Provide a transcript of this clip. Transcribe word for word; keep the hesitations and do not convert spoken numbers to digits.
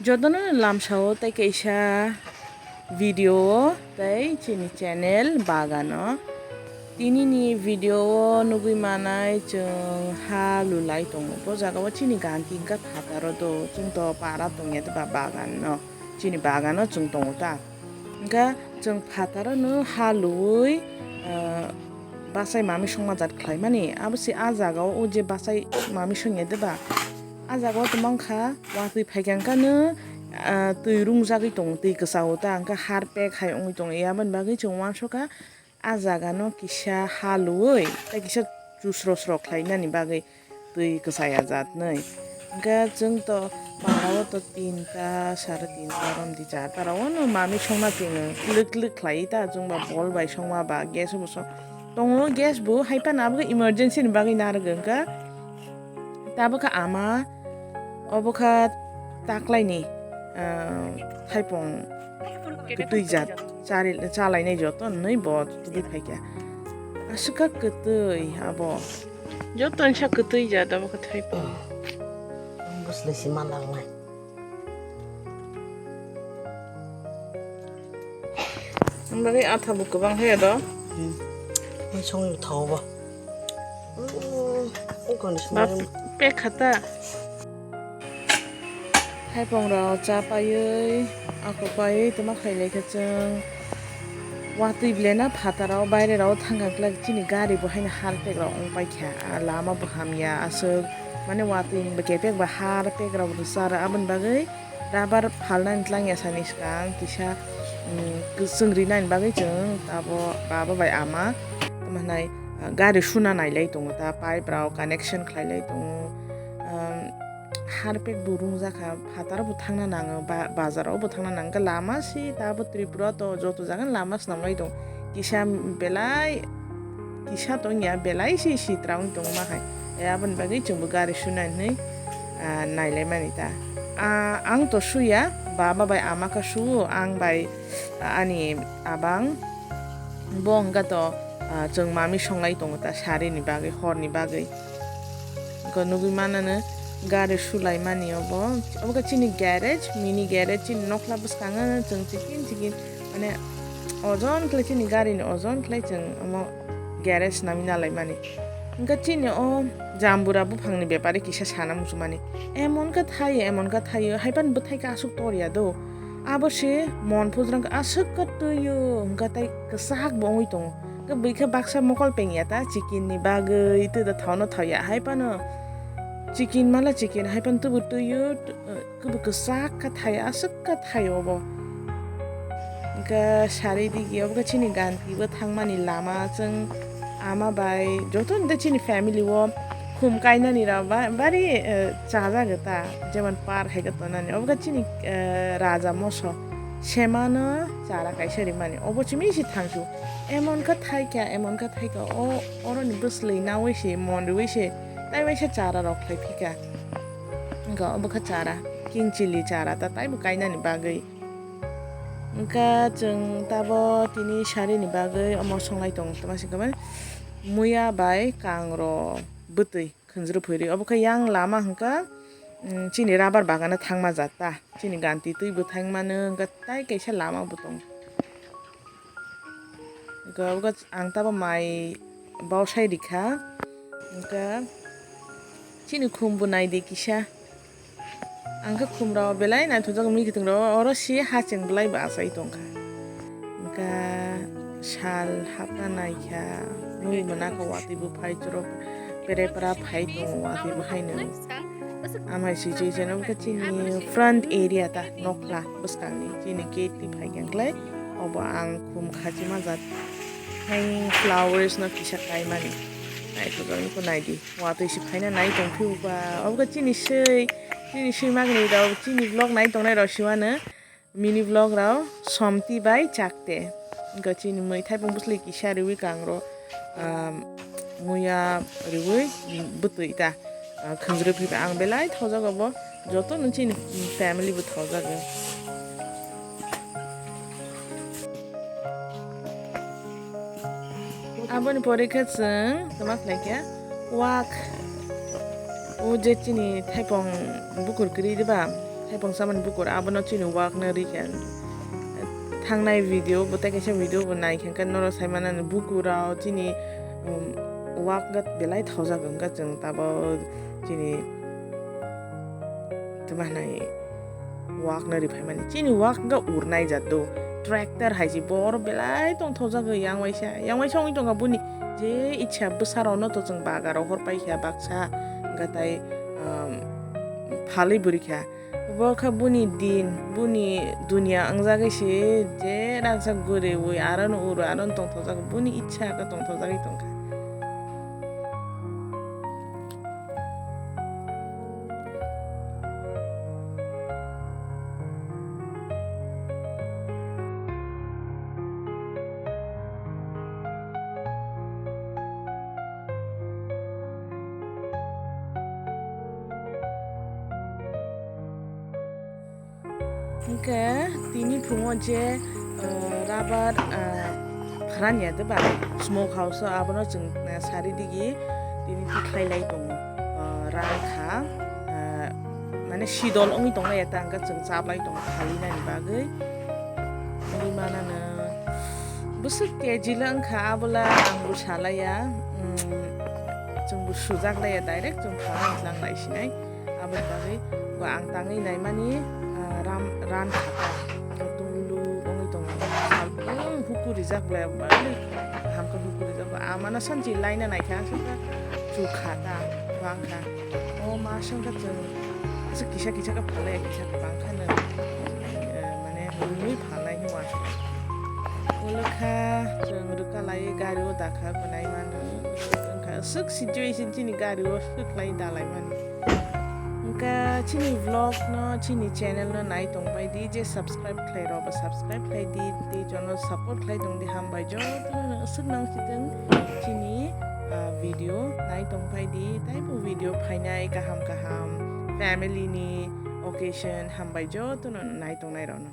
Jotono lamsao tei kaisa video o tei chini channel bagano. Tinini video o nugwi manai chwng ha lulai tongo. Bo jaga o chini ganti wngkha phataro do, chwng to para tongya de ba bagan no. Chini bagano chwng tongo ta. Wngkha chwng phataro no ha luwi, ah, bachai mami songma jat khlaimani. Abo se a jaga o, o je bachai mami songya de ba. A jaga o tongma wngkha watwi phaikha wngkha no, ah, twi rungjagwi tongo, twi kwchao ta wngkha harpek hai wngwi tongo. Aboni bagwi chwng uansukha a jaga no kisa ha luwi tei kisa chusro sro khlainani bagwi twi kwchaya jatnwi. Hwnkhe chwng to para o to tinta, sare tinta romdi charta rok no mami songna chwng klik klik khlai ta, chwng ba bol bai songma ba gas bo song tongo, gas bo hai phano abo emergency ni bagwi narwk wngkha. Tabukha ama, obo kha taklaini, ah, thaipung kwtwi jat chari-, chalainai joto nwnwi bo tubui phaikha. Aswk kha kwtwi abo. Joto ni sa kwtwi jat abo kha thaipung. Bwsle si manang nai. Ang bagwi atha bo kwbang khe do. Hmm. Ang songwi thago bo. Hmm, ang kono Bap, songwi. Pek khata. Thaipung rok cha paiwi, ako paiwi tongma khailai khe chwng. Watwi ble na phataro, baire rok thangkha khlai chini gari bo haino harpek rok wng paikha. Ah, lama bo hamya aswk, mane watwi kepek ba harpek rok rwchar, aboni bagwi. Rubber phalnani tlangya sani swkang kisa, mm, kwchwng rinani bagwi chwng tabo baba bai ama tamo hwnai, ah, gari suna nailai tongo ta, pipe rok connection khlailai tongo. Um, harpek bo rungjakha, phataro bo thangna nango, ba-, bazaro bo thangna nango, lama si tabo Tripura to joto jaga lama swnamlai tongo. Kisa belai kisa tongya, belai si sitra wng tongma hai. E, aboni bagwi chwngbo gari suna hinwi, ah, nailaimani ta. Ah, ang to suya, baba bai ama kha suo, ang bai, ah, ani abang, bo wngkha to, ah, chwng mami songlai tongo ta, sarini bagwi, horni bagwi. Wngkha nugwi manano gari sulaimani obo. Obo khe chini garage, mini garage, chini nokla bwskango chwng chikin chikin, mane, ojon khlai chini garini ojon khlai chwng omo garage nami nalaimani. Wngkha chini o jambura buphangni bepari kisa sana muchumani. Emon kha thaio, emon kha thaio, haiphano bwthai khe aswk torya do. Abo se mon pujrang aswk kha twio, wngkha tei kwchak bo wngwi tongo. Khe bwikha baksa mokol pengya ta chicken ni bagwi, tei da thaono thaoya, haiphano chicken mala chicken, haiphano tubu twio, Kubu kwchak kha thai, aswk kha thai obo. Hwnkhe sari digi obo khe chini ganti bo thangmani lama, chwng ama bai joto ni chini family o khum kainani rok ba-, bari, eh, chajak ta, jemon par hai khe tonani. Obo khe chini, eh, raja moso semano chara kaisa rimani. Obo chimi si thangsu. Emon kha thai kha, emon kha thai kha. O, oro ni bwsli naui si, mon riui si, tai waisa chara rok khlai phika. Wngkha obo khe chara, king chili chara ta taibo kainani bagwi. Wngkha chwng tabo tini sarini bagwi omo songlai tongo, tamo se khe mane muya bai kangro bwtwi khwnjrwphwi rwi. Obo khe yang lama hwnkha, mm, chini rubber bagano thangma jat ta, chini ganti twi bo thangmano, wngkha tai kaisa lama bo tongo. Wngkha obo khe ang tabo mai bosai rikha, wngkha chini khum bo naidi kisa. Ang khe khumrok belai naithokjak, mikitwng rok oro si hacheng belai bo achai tongkha. Wngkha sal hapna naikha, mui mwnakha watwi bo phai chwrwk, perepra phai tongo watwi bo haino. Amhai si chwi chano wngkha chini front area ta, nokla bwskangni chini gate ni phaikha wngkhlai obo ang khum khachima jat hanging flowers no kisa kaimani. Naithokjak wngkha naidi. Watwi se phaina nai tongphio ba. Obo khe chini swi, chini swi magni rok, chini vlog nai tongnai rok siwano mini vlog rok Somti bai Chakte. Wngkha chini mui thaipung bwsli kisa riwi kangro, um, muya riwi bwtwi ta, uh, khwnjrwi phaiba. Ang belai thokjago bo, joto no chini family bo thokjago. Aboni pore khe chwng tama khlai khe wak, o je chini thaipong bukur kwrwi diba, Thaipung samani bukur abono chini wak no rikha. Thangnai video bo tei kaisa video bo naikha khe norok saimanani bukurao chini, um, wak ga belai thaujak wngkha chwng tabuk chini tma hinai wak no riphaimani. Chini wak ga urnai jat do. Tractor hai se bor belai tongthaujak yang waisa. Yang waisa wngwi tongkha buni je ichha bwsarokno to chwng bagarok hor paikha baksa hwnkha tai, um, phalwi bwrikha. Bo kha buni din, buni duniya wngjagwi se je rangchak guriwi arono uro arono tongthokjak buni ichha khe tongthokjagwi tongkha. Hwnkhe tini phungo je, ah, rubber, ah, pharani ya de ba, smoke house o abono chwng, ah, sari digi tini tikhlai lai tongo, ah, rang kha, ah, mane sidol wngwi tonglai ya ta hwnkhe chwng chaplai tongo phalinani bagwi. Wngwi manano bwswk K G le wngkha abola ang bo salaiya, mm, chwngbo sujak laiya direct chwng phalna tlang lai sinai. Aboni bagwi bo ang tangwi naimani, ah, ram, ran kha ta. Tulu wngwi tongo. Sal, mm, huku rijak ble, bali kaham khe huku rijak. Amano sanchi laina naikha, aswk khe chukha ta, wngkha. O ma songkha chwng aswk kisa kisa khe phalai, kisa khe bangkha no, eh, mane rwngwi phalai hinwi uansukha. Ulo kha chwng rwkalai gari o dakha gwnai mano. Wngkha aswk situation chini gari o swk lai dalai mani. Hwnkhe chini vlog no, chini channel no nai tongbai di, je subscribe khlai rok bo subscribe khlai di, tei jono support khlai tong di, hambai jotono no aswk nang sitwng chini, ah, video nai tongbai di, taibo video phainai kaham kaham family ni occasion, hambai jotono nai tongnai rok no.